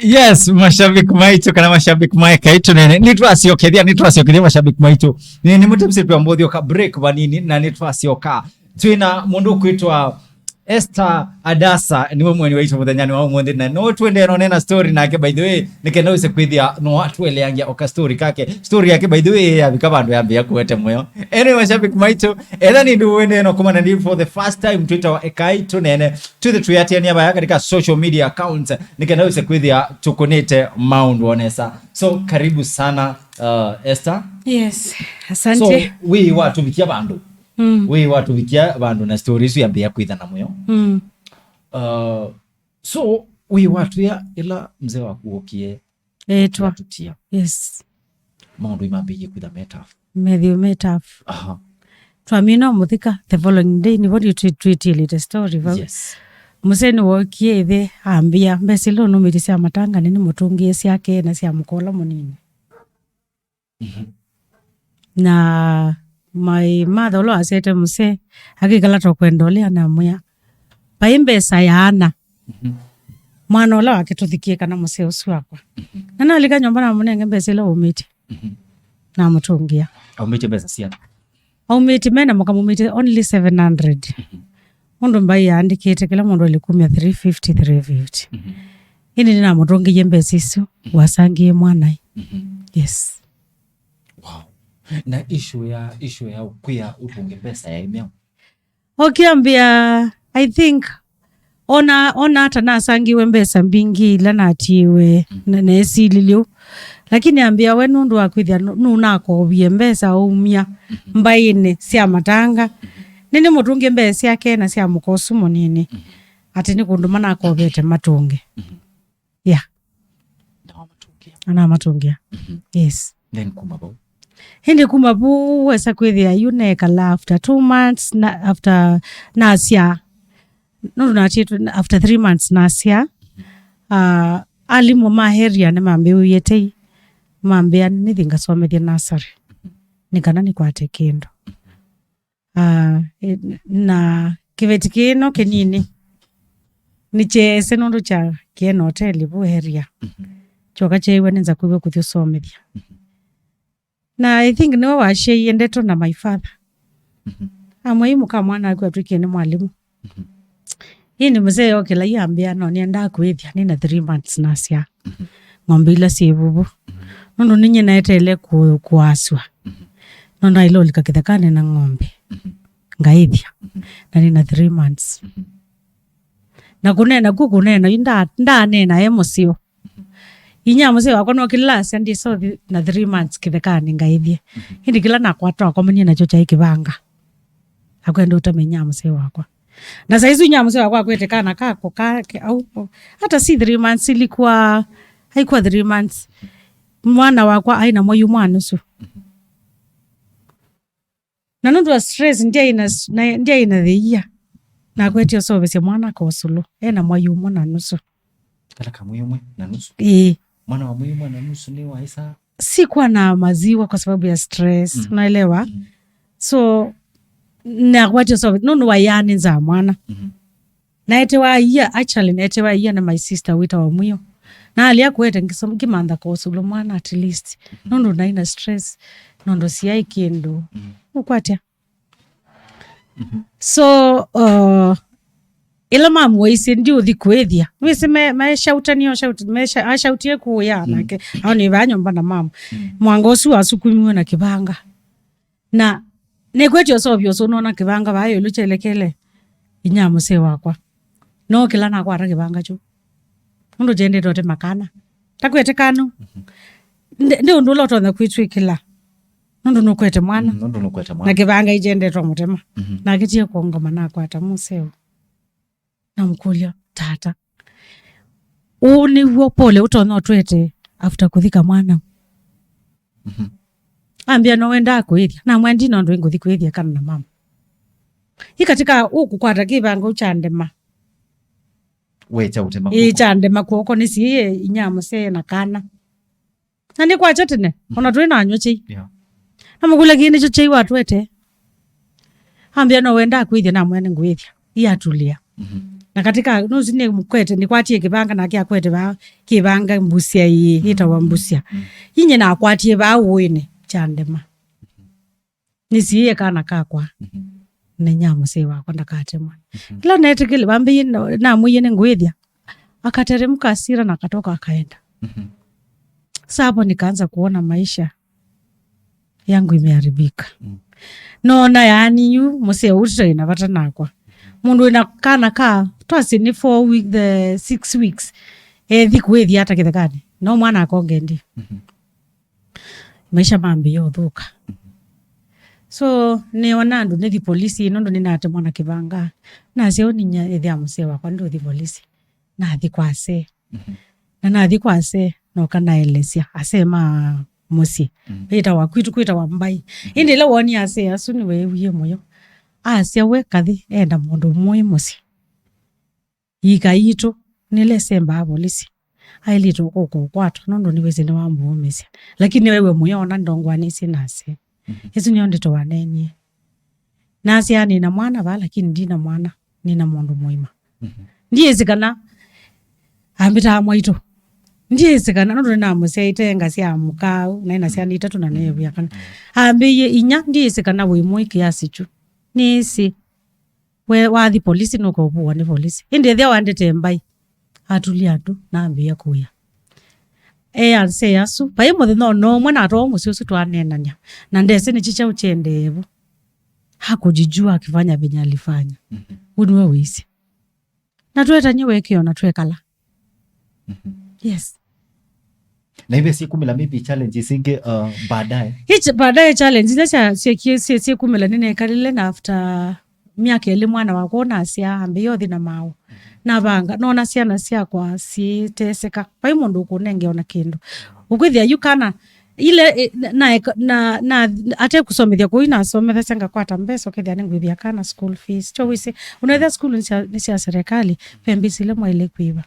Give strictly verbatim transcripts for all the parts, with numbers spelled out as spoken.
Yes, mashabiki maitũ kana mashabiki ma Ekai Tũneene, nĩtwasyokethya, nĩtwasyokethya mashabiki maitũ. Nĩ, nĩ mũtĩmsĩ twambũthyoka break vanini na nĩtwasyoka. Twĩna mũndũ ũkwĩtwa Esther Adasa, nĩwe mũeni waitũ mũthenyanĩ wa ũmũnthĩ, na no twende no nena story nake, by the way, nĩkenda wĩse kwĩthĩa no atũeleangia oka story kake. Story yake, by the way, yavika vandũ yambĩĩa kũete mũyo. Anyway, mashabiki maitũ, etha nĩ ndũ wende no kũmana nĩ for the first time, Twitter wa Ekai Tũneene. Twĩthe twĩatĩania vaya katika social media accounts, nĩkenda wĩse kwĩthĩa tũkũnĩte maũndũ o nesa. So, karibu sana, uh, Esther. Yes, asante. So, wĩ watũvikia vandũ. Mm. Wĩ watũvikia vandũ na story isu yambĩĩa kwĩthana mũyo. Mm. Uh, so, wĩ watwĩa ĩla mzee waku wokie Etwa. Yatutia. Yes. Maũndũ imambĩie kwĩtha me tough. Methĩo me tough. Aha. Twamina mũthika, the following day, nĩvo ndio twi-, twĩtilĩte story vau. Yes. Mũsee nĩwokie ĩthe ambĩa, mbesa ila ũnũmĩte sya matanga nĩ nĩmũtũngĩe syake na sya mũkola mũnini. Mhm. Na my mother ũla wasete mũsee, akĩkala tokwenda ũlĩa namwĩa, vai mbesa ya ana. Mhm. Mwana ũla wake tũthikie kana mũsee ũsu wakwa. Mhm. Na nalika nyũmba namũnenge mbesa ila umĩte. Mhm. Namũtũngĩa. Aumĩte mbesa cia? Aumĩte mena mũka mumĩte only seven hundred. Mhm. Mũndũ mbai yaandĩkĩte kĩla mũndũ alikumia three fifty, three fifty. Mhm. Ĩndĩ nĩnamũtũngĩie mbesa isu, mhm, wasangie mwanae. Mhm. Yes. Wow. Na issue ya, issue ya kwĩa ũtũnge mbesa ya ĩmeo? Ũkĩambĩa, I think, ona, ona ata nasangiwe mbesa mbingĩ ila natiiwe, mm, na, nesililye ũu. Lakini ambĩa we nũndũ wa kwĩthĩa nũ-, nũnakovie mbesa aumya, mhm, mbaĩnĩ sya matanga. Mhm. Nĩnĩmũtũngĩe mbesa syake na sya mũka ũsu mũnini. Mhm. Atĩ nĩ kũndũ manakovete matũnge. Mhm. Yeah. Anamatũngĩa. Anamatũngĩa. Mhm. Yes. Then kuma vau? Ĩndĩ kuma vu wesa kwĩthĩa yu nekala after two months, na after nasya, nũndũ natĩtwe after three months nasya, uh, alimũ ma area nĩmambĩĩie tei, mambĩa nĩthi ngasomethye nursery. Nĩ kana nĩkwate kĩndũ. Ah, e, na kĩveti kĩĩ no kĩnini. Nĩkyeese nũndũ kya kĩena hoteli vu area. Mhm. Kyoka kyaiwa nĩnza kwĩw'a kũthi ũsomethya. Mhm. Na I think nĩwe wasyaie ndeto na my father. Mhm. Amwei mũka mwana aku atwĩkie nĩ mwalimũ. Mhm. Ĩndĩ mũsee okĩla yambĩa no nĩendaa kwĩthya nĩ na three months nasya. Mhm. Ng'ombe ila syĩ vuvu. Mhm. Nũndũ ninyie naeteele kũ-, kũasw'a. Mhm. No ndaĩle ũlika kĩthekanĩ na ng'ombe. Mhm. Ngaĩthya. Mhm. Na nĩ na three months. Mhm. Na kũneena ku kũneena yu nda-, ndaneena e mũseo. Mhm. Inya mũseo wakwa no kĩla asya ndĩsothi na three months kĩthekanĩ ngaĩthye. Mhm. Ĩndĩ kĩla nakwata wakomanie nakyo kyaĩ kĩvanga. Akwenda ũtame inya mũseo wakwa. Na saa isu inya mũseo wakwa akwete kana kako kake au, au. Hata si three months, ilikuwa, haikuwa three months. Mwana wakwa aĩ na mwei ũmwe na nusu. Na nũndũ wa stress, ndiaĩ na s-, na, ndiaĩ na thĩia. Na akwete ũsovesya mwana ka ũsũlũ. Ena mwei ũmwe na nusu. Kala ka mwei ũmwe na nusu? Ĩĩ. Mwana wa mwei ũmwe na nusu nĩ waisa? Sikuwa na maziwa kwa sababu ya stress, mm, unaelewa? Mm. So, nakwatya so, nũndũ wa yani nza mwana. Mhm. Naetewa ia, actually, naetewa ia na my sister wĩtawa Mwio. Na alia kwete ngiso-, ngimantha kosũlũ mwana at least. Mhm. Nũndũ naĩ na stress, nũndũ siaĩ kĩndũ. Mhm. Ũkwatya? Mhm. So, uh, ĩla mamũaisye ndiũthi kwĩthya. Wĩsĩ me-, meshautanie, shout-, mesha-, ashautie kũya, mm, nake. Ao nĩ vaa nyũmba na mama. Mm. Mwanga ũsu wasukumiwe na kĩvanga. Na nĩkwetye ũseũvyo ũsu nona kĩvanga vaa ĩũlũ kyelekele inya mũsee wakwa. No kĩla nakwata kĩvanga kyu. Nũndũ kyendete ũtema kana. Takwete kano. Mhm. Ndi, ndi ũndũ ũla ũtonya kwĩtw'ĩkĩla. Nũndũ nũkwete mwana. Mm, nũndũ nũkwete mwana. Na kĩvanga ikyendete ũmũtema. Mhm. Nake tie kũongoma nakwata mũseo. Namũkũlya, "Tata, ũũ nĩw'o pole ũtonya ũtwete after kũthika mwana?" Mhm. Ambĩa, "No wendaa kwĩthya?" Namwĩa, "Ndi nũndũ ngũthi kwĩthya kana na mama." Ĩ katika ũkũkwata kĩvanga ũkyandema. Wekya ũtema. Ĩĩ, kw'oko. Kyandema kw'oko nĩsiĩe inya mũsee na kana. Na nĩkwakya tene, ona twĩ na anywa kyei. Yeah. Namũkũlya, "Kĩĩ nĩkyo kyei watwete?" Ambĩa, "No wendaa kwĩthya?" Namwĩa, "Nĩngwĩthya." Ĩatulĩa. Mhm. Na katika, nũsu nĩ mũkwete, nĩkwatie kĩvanga, nake akwete vaa kĩvanga mbusya ĩĩ, ĩtawa mbusya. Inye nakwatie vaa ũĩnĩ, kyandema. Nĩsiĩĩe kana kakwa. Na inyia mũsyai wakwa ndakatemwe. Ĩla netĩkĩle, vambĩie na-, namwĩie nĩngwĩthya. Akateremka asira na akatoka akaenda. Sasa hapo nikaanza kuona maisha yangu imeharibika. Noona yaani yu mũsee ũũ tũtaĩ na vata nakwa. Mũndũ wĩna kana ka, twasĩ nĩ four week, the six weeks, ethi kũĩthya ata kĩthekanĩ. No mwana akonge ndi. Maisha mambĩĩa ũthũka. So, nĩona andũ nĩthi polisi, nũndũ nĩnatemwa na kĩvanga. Nasya ũninya ĩthĩa mũsee wakwa ndũthi polisi. Nathi kwa asee. Na nathi kwa asee, noka naelesya asee ma mũsyĩ. Ĩtawa kwitũ kwĩtawa mbai. Ĩndĩ ĩla wonie asee asu nĩweewie mũyo. Asya we kathi enda mũndũ mũĩ mũsyĩ. Ika yitũ nĩlesemba polisi. Ailĩte ũkũka ũkwatwa nũndũ nĩwĩsĩ nĩwamũũmĩsya. Lakini wewe mũyo ona ndongoanĩsye nase. Ĩsu nĩyo ndeto wanenie. Nasya nĩna mwana vaa, lakini ndina mwana, nĩna mũndũ mũima. Ndiĩsĩ kana ambĩtaa mwaitũ. Ndiĩsĩ kana, nũndũ nĩnamũsyaĩte nga sya mũkau, na ĩna syana itatũ na neevia kana. Ambĩie inya, ndiĩsĩ kana wĩ mũĩ kĩasi kyu. Nĩĩsĩ. We wathi polisi nũkaũvũwa nĩ polisi. Ĩndĩ ethĩa wandete mbai. Atulia tu, na ambĩĩa kũya. E asee asu, vai mũthenya o na ũmwe natwawa mũsyĩ ũsu twaneenany'a. Na ndesĩ nĩ kyaũ kyendee vu. Hakujijua akifanya venye alifanya. Ũu nĩwe wĩsĩ. Na twetany'a wekeo na twekala. Yes. Na ive sikumila maybe challenges ingi, uh, baadaye. Hichi baadaye challenge ila sya syekie sie sikumila nĩnekalile na after myaka ĩlĩ mwana wakwa ũnasya ambĩĩa ũthi na maũ. Navanga, nona syana syakwa syĩteseka. Vai mũndũ ũkũnenge ona kĩndũ. Ũkwĩthĩa yu kana ile, e, na, na, na, na ate kũsomethya kũu inasomethasya ngakwata mbesa ũkethĩa nĩngwĩvĩa kana school fees. Kyo wĩsĩ, ũnethĩa school nĩ sya, nĩ sya serikali, ve mbesa ile mwaile kwĩva.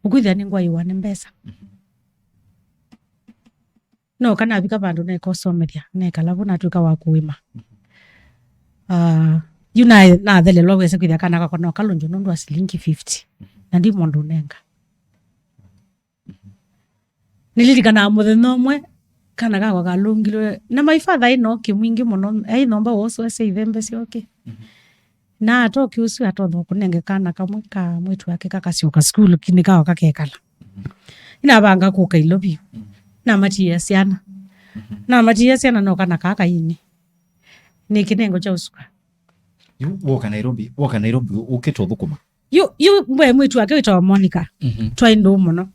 Ũkwĩthĩa nĩngwaiwa nĩ mbesa. Noka navika vandũ nekosomethya, nekala vu natwĩka wa kũĩma. Ah, yu na, nathelelwa wese kwĩthĩa kana kakwa no kalũnjo nũndũ wa silingi fifty. Na ndi mũndũ ũnenga. Nĩlilikanaa mũthenya ũmwe, kana kakwa kalũngilwe. Na my father aĩ na ũkĩ mwingĩ mũno, aĩ nyũmba woswasya ithembe sya ũkĩ. Na atoke ũsu atonya kũnenge kana kamwe ka mwĩtu wake kakasyoka sukulu, kĩnĩ kao kakekala. Inavanga kũka Ilovi. Namatiĩa syana. Namatiĩa syana no kana kaa kaini. Nĩ kĩnengo kya ũsuka. Yu woka Nairobi, woka Nairobi ũkĩte ũthũkũma? Yu, yu we mwĩtu wake wĩtawa Monica. Twaĩ ndũũ mũno.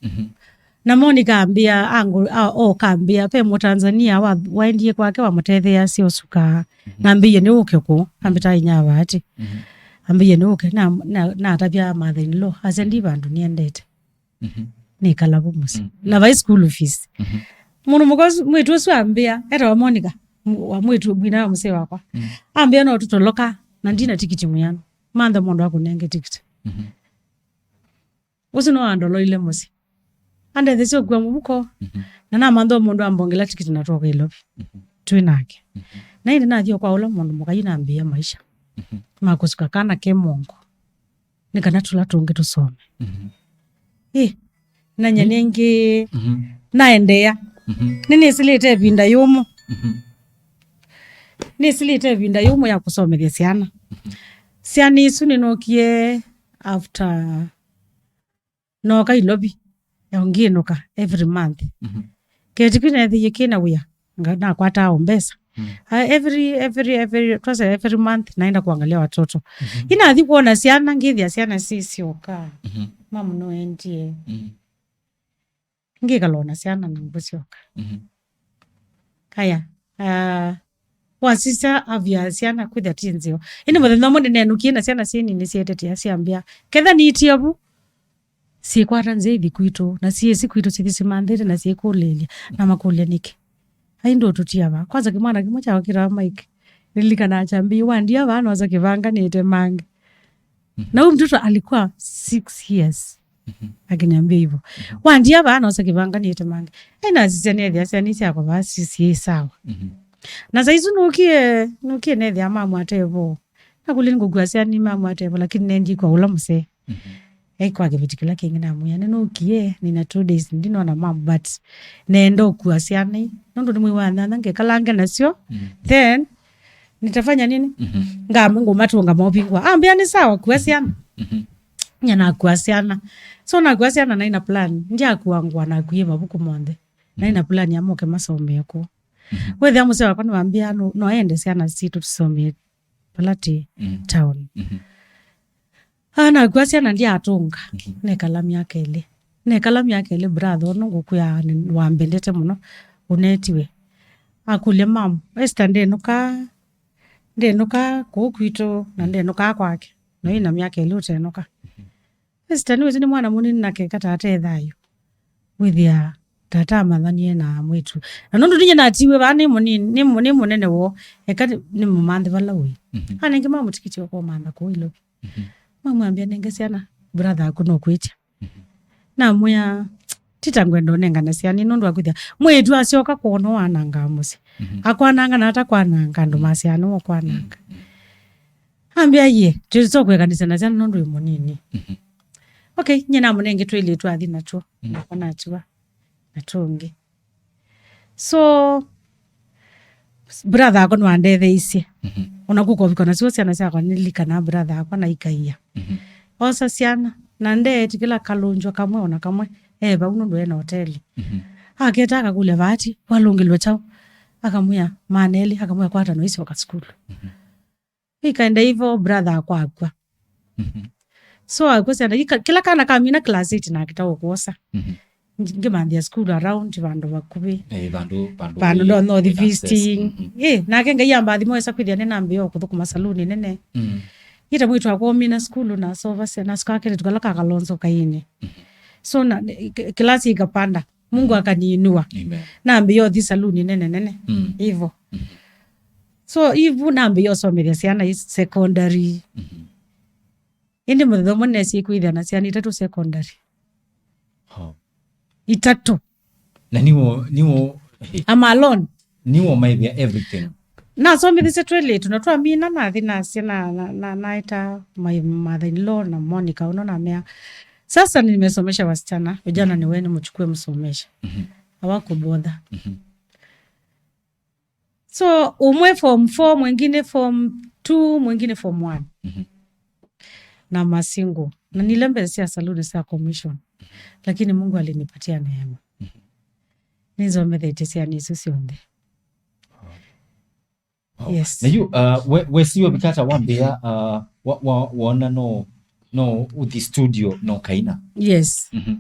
Na Monica ambĩa, angũ, a, oka ambĩa, ve Mũtanzania wa, waendie kwake wamũtetheeasya ũsukaa. Na ambĩie nĩ ũke kũu, ambĩtaa inya vaati. Ambĩie nĩ ũke, na, na, natavya mother in law, asya ndi vandũ nĩendete. Nĩkala vu mũsyĩ. Na vai school fees. Mũndũ mũka ũsu, mwĩtu ũsu ambĩa, etawa Monica, mũ-, wa mwĩtu mwina wa mũsyĩ wakwa. Ambĩa no tũtoloka, na ndina tikiti mwĩano. Mantha mũndũ akũnenge tikiti. Ũsu no andoloile mũsyĩ. Andetheesya ũkua mũvuko. Na namantha mũndũ ambongela tikiti na twoka Ilovi. Twĩ nake. Na ĩndĩ nathi o kwa ũla mũndũ mũka yu nambĩĩa maisha. Ma kũsuka kana ke mũongo. Nĩ kana tũla tũngĩ tũsome. Ĩ, nanya nĩngĩ naendeea. Nĩnĩsĩlĩte ĩvinda yũmũ. Nĩsĩlĩte ĩvinda yũmũ ya kũsomethya syana. Syana isu nĩnookie after nooka Ilovi, ya ngĩnũka every month. Kĩeti kĩu neethĩie kĩna wĩa, nga-, nakwataa o mbesa. Ah, every, every, every, twasema every month naenda kuangalia watoto. Inathi kuona syana, ngĩthĩa syana sisyoka. Mamu noendie. Ngĩkala na syana na ngũsyoka. Aya, ah, wasisya avya syana kwĩthĩa ti nzeo. Ĩndĩ mũthenya ũmwe nĩnenũkie na syana syĩ nini syetetea syambĩa, ketha niitia vu, syĩkwata nzĩa ithi kwitũ, na syĩsĩ kwitũ syĩthi simanthĩte na syĩkũlĩlya, na makũlya nĩkĩ? Ai ndũtũtia vaa. Kwanza kĩmwana kĩmwe kyakwa kĩtawa Mike, nĩlilikanaa kyambĩie, wandia vaa nosa kĩvanga nĩtemange. Na huyu mtoto alikuwa six years. Akiniambia hivyo. Wandia vaa nosa kĩvanga nĩtemange. Ena sisya nethĩa syana syakwa vaa si, si sawa. Na saizi nukie, nukie nethĩa mamu atevo. Nakũlya nĩngũkua syana mamu atevo, lakini nendie kwa ũla mũsee. Mhm. Ĩ, kwa kĩveti kĩla kĩngĩ namwĩa, "Nĩnũkie, nina two days, ndinona mom, but nenda ũkua syana ii. Nũndũ nĩ mwei wa nyanya, ngekalange nasyo, mm, then nitafanya nini? Mhm. Ngam-, ngũmatũnga maũvingũa." Ambĩa, "Nĩ sawa, kua syana." Mhm. Nyie nakua syana. So nakua syana naĩ na plan. Ndyakuangwa nakuie mavuku monthe. Naĩ na plan ya moke masomee kũu. Mhm. Wĩthĩa mũsee wakwa nĩwambĩa no, no ende syana sitũ tũsomee vala tĩ, mm, town. Mhm. Ah, nakua syana ndyatũnga. Mhm. Nekala myaka ĩlĩ. Nekala myaka ĩlĩ, brother ũnũ ngũkwĩa nĩ-, wambendete mũno, ũnetiwe. Akũlya, "Mam, Esther ndenũka, ndenũka kũu kwitũ, na ndenũkaa kwake. Na wĩna myaka ĩlĩ ũtenũka." Mhm. Esther nĩwĩsĩ nĩ mwana mũnini na keka tata e thayũ. Wĩthĩa tata amanyanie na mwĩĩtu. Na nũndũ ninyie natiwe vaa nĩ mũnini, nĩ mũ-, nĩ mũnene woo, eka nĩ-, nĩmũmanthe vala ũĩ. Mhm. Anenge mamũtikiti wa kũmantha kũu Ilovi. Mhm. Mamwambia, "Nenge syana, brother aku nũkwĩtya." Mhm. Namwĩa, "Tita ngwenda ũnengane syana nũndũ wa kwĩthĩa mwĩĩtu asyoka kwona wanangaa mũsyĩ." Mhm. Akwananga na atakwananga andũ, mm, masya nĩwakwananga. Mm. Ambĩa, "Yie, tũtokwekanĩsya na syana nũndũ wĩ mũnini." Mhm. Okay, nyie namũnenge twĩlĩ twathi natwo. Mhm. Nakwa natiwa na tũngĩ. So, brother akwa nĩwandetheisye. Mhm. Ona kũkovika nasyo syana syakwa nĩlikanaa brother akwa na ikaia. Mhm. Osa syana, na ndeeti kĩla kalũnzwa kamwe ona kamwe, e vau nũndũ ena hoteli. Mhm. Aketa akakũlya, "Vaati, walũngĩlwe kyaũ?" Akamwĩa, "Maana elĩ," akamwĩa, "Kwata na ũisyoka sukulu." Mhm. Ikaenda hivyo, brother akwa akw'a. Mhm. So akw'a syana, ika-, kĩla kana kamina class eight nakĩta ũkwosa. Mhm. Ngi-, ngimanthia school around vandũ vakuvĩ. Eh, vandũ, vandũ vandũ vĩ ndo North ĩna access. Visiting. Mhm. Eh, nake Ngai ambathimo esa kwĩthĩa nĩnambĩĩa kũthũkũma saluni nene. Mhm. Ita mwĩĩtu wakwa omina school na sova se, na suka kelĩtu kala ka Kalonzo kaini. Mhm. So na, k-, class ikapanda. Mungu akaniinua. Amen. Nambĩĩa ũthi saluni nene nene. Mm. Hivyo. Mhm. So, hivyo nambĩĩa ũsomethya syana i secondary. Mhm. Ĩndĩ mũthenya ũmwe nesie kwĩthĩa na syana itatũ secondary. Oh. Itatũ. Na niwo, niwo, I'm alone. Niwo maĩvĩa everything. Nasomethisye twĩlĩtu na twamina nathi nasya na, na, na, naĩta my mother in law na Monica ũno namea, "Sasa nimesomesha wasichana, vijana ni wenu, mchukue msomeshe." Mhm. Hawakubother. Mhm. So, ũmwe form four, mwingine form two, mwingine form one. Mhm. Na masingo. Na nile mbesa sya saluni sya commission. Lakini Mungu alinipatia neema. Mhm. Nĩnzomethetye syana isu syonthe. Wow. Yes. Na yu, uh, we, wesiwe vikata wambĩa, uh, wa, wa, wona no, no uthi studio no kaina? Yes. Mhm.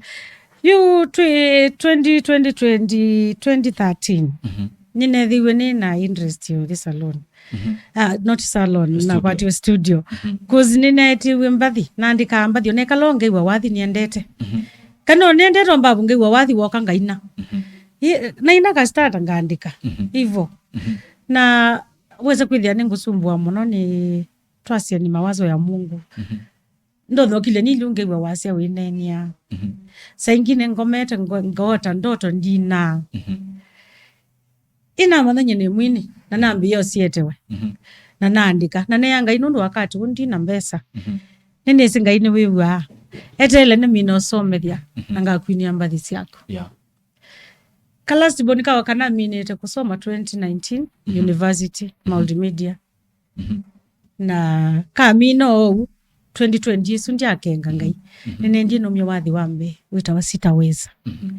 Yu twi twenty, twenty twenty, twenty thirteen. Mhm. Ninethiwe nĩ na interest ya uthi salon. Mhm. Ah, not salon, studio. Nakwatiwe studio. Mhm. 'Cause ninetiwe mbathi, naandĩkaa mbathi, onekala ngeiwa wathi niendete. Mhm. Kana nendete mbavu ngeiwa wathi woka ngaina. Mhm. Ye, naina kastata ngaandĩka. Mhm. Hivyo. Mhm. Na weza kwĩthĩa nĩngũsumbũa mũno nĩ twasye nĩ mawazo ya Mungu. Mhm. Ndothokile niliu ngew'a wasya wĩneenea. Mhm. Saa ingine ngomete ngo-, ngoota ndoto ndinaa. Mhm. Ĩnamanya nyie nĩ mwini, na nambĩĩa ũsyetewe. Mhm. Na naandĩka. Na neea Ngai nũndũ wakati ũũ ndina mbesa. Mhm. Nĩnĩsĩ Ngai nĩwĩw'aa. Eteele nĩmina ũsomethya, mhm, na ngakwinia mbathi syaku. Yeah. Ka last born kawa kanaminĩte kũsoma twenty nineteen, mhm, university, mhm, multimedia. Mhm. Na kamina oou, twenty twenty ĩsu ndyakenga Ngai. Mhm. Nĩnendie naumya wathi wa mbee wĩtawa Sitaweza. Mhm.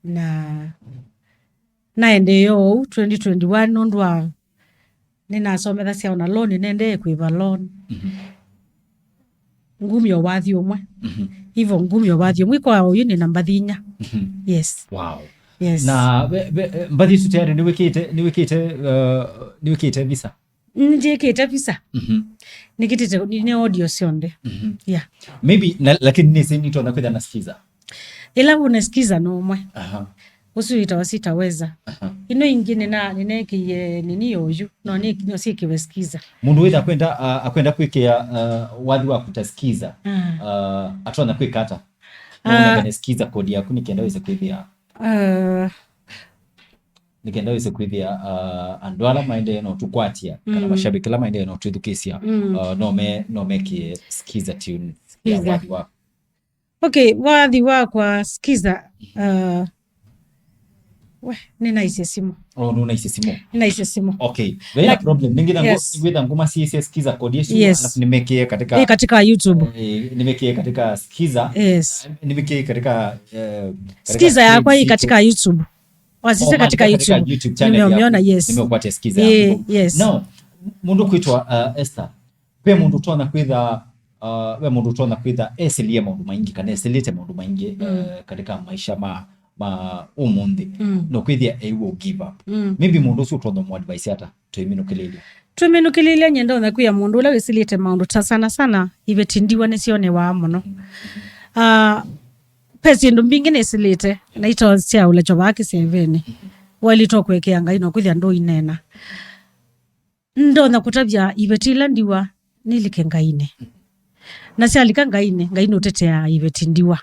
Na naendeea oou twenty twenty-one nũndũ wa nĩnasomethasya ona loan, nĩnendee kwĩva loan. Mhm. Ngumya ũvathi ũmwe. Mhm. Hivyo ngumya ũvathi ũmwe. Kwa oyu nĩna mbathi inya. Mhm. Yes. Wow. Yes. Na ve, ve, mbathi isu tayari nĩwĩkĩte, nĩwĩkĩte, uh, nĩwĩkĩte visa? Nĩnjĩkĩte visa. Mhm. Nĩkĩtĩte, nĩ, nĩ audio syonthe. Mhm. Yeah. Maybe, na, lakini nĩsĩ nĩtona kwĩtha na skiza. Ĩla unasikiza no ũmwe. Aha. Ũsu wĩtawa Sitaweza. Aha. Ĩno ĩngĩ nĩna, nĩneekĩie nini yoyu, no nĩ, no syĩkĩwe skiza. Mũndũ wĩtha akwenda, uh, akwenda kwĩkĩa, uh, wathi wa kũta skiza, ah, uh, atona kwĩka ata? No, ah, ũnengane skiza kodi yaku nĩkenda wĩse kwĩthĩa. Uh, nĩ kenda wĩse kwĩthĩa, uh, andũ ala maendee no tũkwatya, kana Mm. mashabiki ala maendee no twĩthukĩsya, Mm. uh, no me-, no mekĩe Skiza tune ya Skiza. Wathi Waku. Okay, Wathi Wakwa Skiza, uh, we, nĩnaisye simũ. Oh, nũnaisye simũ? Nĩnaisye simũ. Okay. Vena Lak-, problem. Nĩngĩtha ngũ-, yes. Nĩngwĩtha ngũma sisye Skiza kodi ĩsu, yes. Alafu nĩmekĩe katika, ĩ katika YouTube. Eh, nĩmekĩe katika Skiza. Yes. Nĩmekĩe katika, eh, katika Skiza yakwa ĩ katika YouTube. Wasisye katika YouTube. YouTube channel yaku. Nimeona, yes. Nimekwata Skiza yaku. Yes. Now, mũndũ kwĩtwa, uh, Esther. Ve mũndũ ũtonya kwĩtha, uh, ve mũndũ ũtonya kwĩtha esĩlĩe maũndũ maingĩ, kana esĩlĩte maũndũ maingĩ, mm, uh, katika maisha ma, ma ũmũnthĩ. Mm. No kwĩthĩa e will give up. Mm. Maybe mũndũ ũsu ũtonya mũ advice ata? Tũiminũkĩlĩlya. Tũiminũkĩlĩlya, nyenda ũnya kwĩa mũndũ ũla wĩsĩlĩte maũndũ ta sana sana, iveti ndiwa nĩsyonewa mũno. Uh, Ve syĩndũ mbingĩ nĩsĩlĩte, na ito sya ũlekyo vaa kĩsevenĩ. Waĩlĩte kũekea Ngai na kwĩthĩa ndũineena. Ndonya kũtavya iveti ila ndiwa nilike Ngainĩ. Na syalika Ngainĩ, Ngai nũteteaa iveti ndiwa.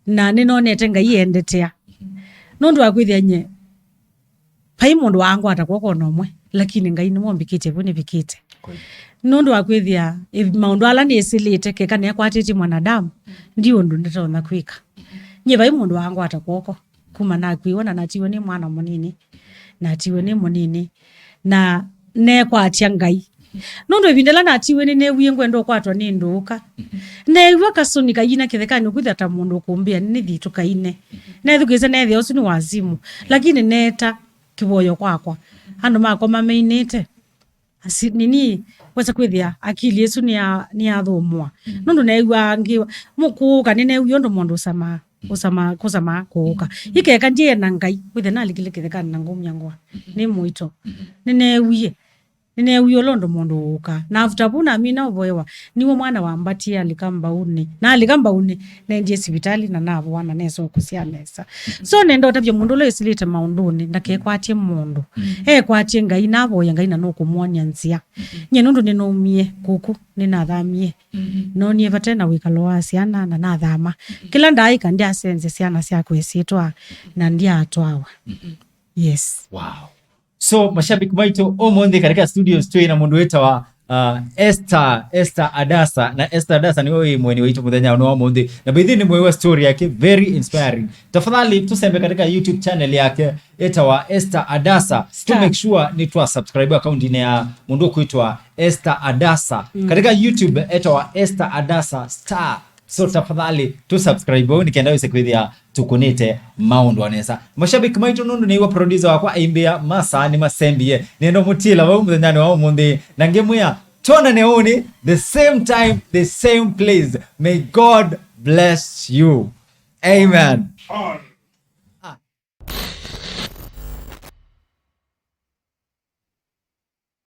Na nĩnonete Ngai endetea. Nũndũ wa kwĩthĩa nye, vai mũndũ waangwata kw'oko ona ũmwe, lakini Ngai nĩwe ũmbikĩtye vu nĩvikĩte. Kweli. Nũndũ wa kwĩthĩa, ĩ, maũndũ ala nĩsĩlĩte, keka nekwatĩtye mwanadamu, ndi ũndũ ndatonya kwĩka. Nyie vai mũndũ waangwata kw'oko, kuma nakw'ĩĩwa na natiwe nĩ mwana mũnini, natiwe nĩ mũnini, na nekwatya Ngai. Nũndũ ĩvinda ĩla natiwe nĩneewie ngwenda ũkwatwa nĩ ndũũka. Neew'a kasũni kayina kĩthekanĩ ũkwĩthĩa ta mũndũ ũkũmbĩa nĩthi tũkaine. Nethukĩĩsya neethĩa ũsu nĩ wazimu. Lakini neeta kĩvoyo kwakwa. Andũ makoma mainĩte. Asi-, nini, wesa kwĩthĩa akili ĩsu nĩya-, nĩyathũmũa. Nũndũ neew'aa ngĩ-, mũ-, kũũka nĩneewie ũndũ mũndũ ũsamaa, ũsamaa, kũsamaa kũũka. Ikeka ndiena Ngai, wĩthĩa nalikile kĩthekanĩ na ngũmya ngũa. Nĩ mũito. Nĩneewie. Nĩneewie ũla ũndũ mũndũ ũũka. Na after vu namina ũvoewa, niwe mwana wambatie alika mbaunĩ. Na alika mbaunĩ, nendie sivitalĩ na navoa na nesokũsya nesa. So nenda ũtavya mũndũ ũla wĩsĩlĩte maũndũnĩ, ndakekwatye mũndũ. Ekwatye Ngai, navoya Ngai na nũkũmwony'a nzĩa. Nyie nũndũ nĩnaumie kũkũ, nĩnathamie. Noonie vate na wĩkalo wa syana na nathama. Kĩla ndaaĩka, ndyasenzya syana syakwa ĩsyĩtwa na ndyatwawa. Yes. Wow. So, mashabiki maitũ, ũmũnthĩ katika studios twĩ na mũndũ wĩtawa, uh, Esther, Esther Adasa. Na Esther Adasa nĩwe wĩ mũeni waitũ mũthenya ũno wa ũmũnthĩ. Na by the way, nĩ mwĩwa story yake, very inspiring. Tafadhali, tũsembe katika YouTube channel yake, ĩtawa Esther Adasa. To make sure nĩ twa subscribe account-inĩ ya mũndũ ũkwĩtwa Esther Adasa. Mm. Katika YouTube, ĩtawa Esther Adasa Star. So tafadhali, tũ subscribe ũu nĩ kenda wĩse kwĩthĩa tũkũnĩte maũndũ o nesa. Mashabiki maitũ, nũndũ nĩw'a producer wakwa aimbĩa masaa nĩmasembie, nĩenda mũtiĩla vau mũthenyanĩ wa ũmũnthĩ, na ngĩmwĩa, twonane ũnĩ, the same time, the same place. May God bless you. Amen.